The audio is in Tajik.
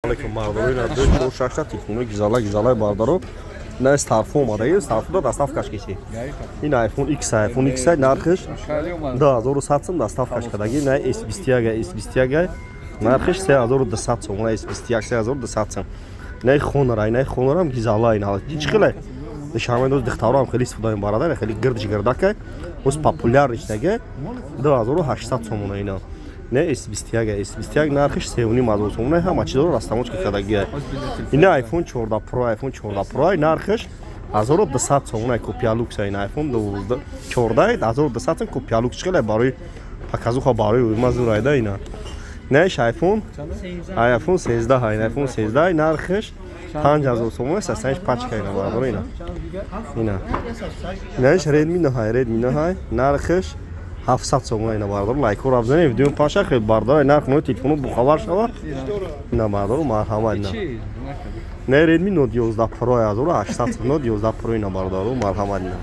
Алейкум, бародаро. Ина ду, чор, шашта телефонои гизала гизалаи, бародаро. Ина старфон омадаги, старфон доставкаш киси. Ин iPhone X, iPhone X нархиш 2100 сум, доставкаш кардаги. Ина S21, S21 нархиш 3200 сум, S21 3200 сум. Инаи Honor, инаи Honor гизала, ина чӣ хеле душанбе доз духтароам хеле истифода мебарад, хеле гирдиш гирдакай, боз популярный шдаги, 2800 сомона ина. Не S21, S21 нархиш 3500 сомона, ҳама чизро растаможка кардагия. Ина iPhone 14 Pro, iPhone 14 Pro нархиш 1200 сомона, копия люкс. Ина iPhone 14 1200 сом, копия люкс, хеле барои показуха, барои уйма зурайда ина. Неш iPhone, iPhone 13, ина iPhone 13 нархиш 5000 сомона, сасанш пачка ина, бародаро, ина. Ина. Неш Redmi 9, Redmi 9 нархиш 700 сомона ина, бародаро, лайкҳоро бизанед, видео паша хел, бародаро, нарх нои телефоно бухабар шава. Ина, бародаро, марҳамат, ина. Не Redmi Note 11 Pro 1800, Note 11 Pro ина, бародаро, марҳамат, ина.